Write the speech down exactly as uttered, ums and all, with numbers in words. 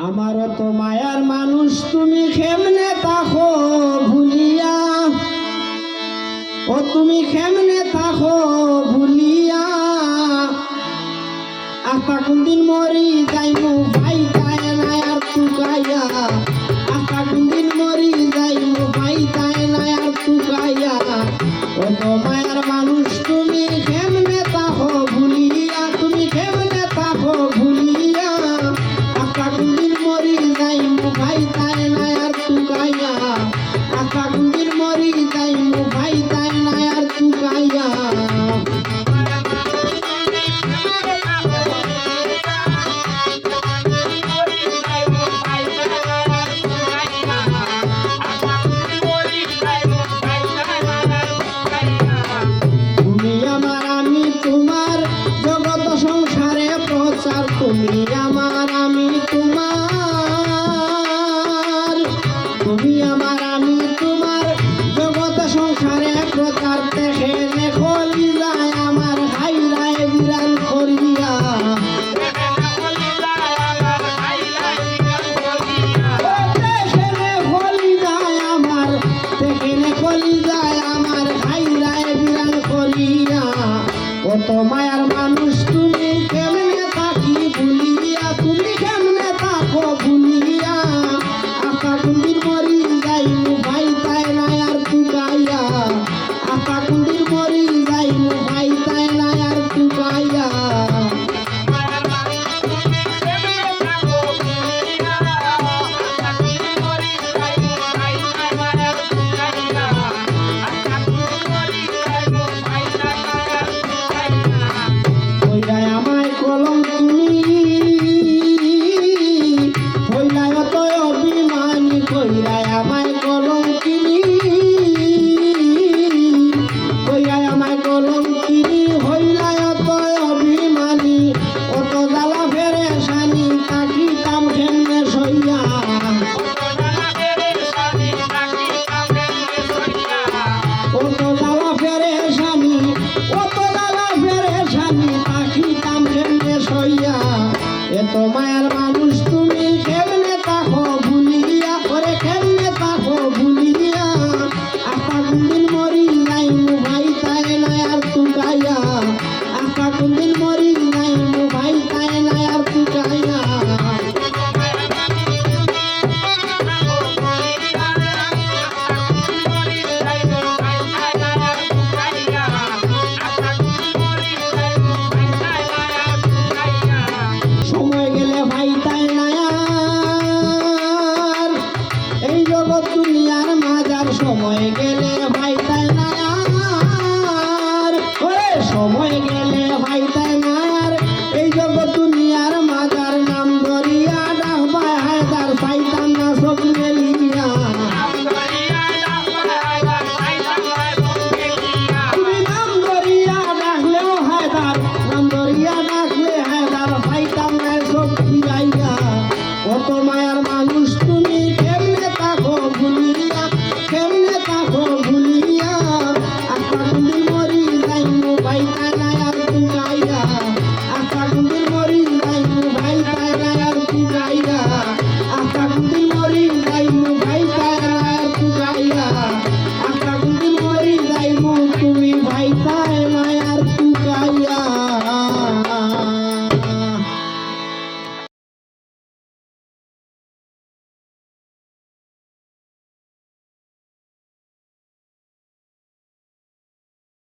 আমার অত মায়ার মানুষ তুমি কেমনে থাকো ভুলিয়া, ও তুমি কেমনে থাকো ভুলিয়া, আস্তা কুনদিন মরি যাইমু পাইতায় না আর তুকাইয়া, আস্তা কুনদিন মরি যাইমু পাইতায় না আর তুকাইয়া। অত মায়ার মানুষ তুমি কেমনে থাকো ভুলিয়া, তুমি কেমনে থাকো ভুলিয়া, আস্তা কুনদিন মরি যাইমু পাইতায় না আর তুকাইয়া, আস্তা কুনদিন মরি যাইমু পাইতায় না আর তুকাইয়া। তুমি আমার আমি তোমার, জগৎ সংসারে প্রচার। তুমি আমার আমি তোমার, তুমি আমার আমি তোমার, জগৎ সংসারে প্রচার। দেখে নে কলিজায় আমার হায়রায় বিরান করিয়া। ও দেখে নে কলিজায় আমার, দেখে নে কলিজায় আমার হায়রায় বিরান করিয়া। অত মায়ার মানুষ তুমি কেমনে থাকি ভুলিয়া, তুমি কেমনে থাকো ভুলিয়া। আস্তা কুনদিন মরি যাইমু পাইতায় না আর তুকাইয়া, আস্তা কুনদিন মরি যাইমু পাইতায় না আর তুকাইয়া। কইরায় আমায় কলঙ্কিনী, হইলায় অত অভিমানী, কইরায় আমায় কলঙ্কিনী, কইরায় আমায় কলঙ্কিনী, হইলায় অত অভিমানী। অত জ্বালা পেরেশানি থাকিতাম কেমনে সইয়া, অত জ্বালা পেরেশানি, অত জ্বালা পেরেশানি থাকিতাম কেমনে সইয়া। এত মায়া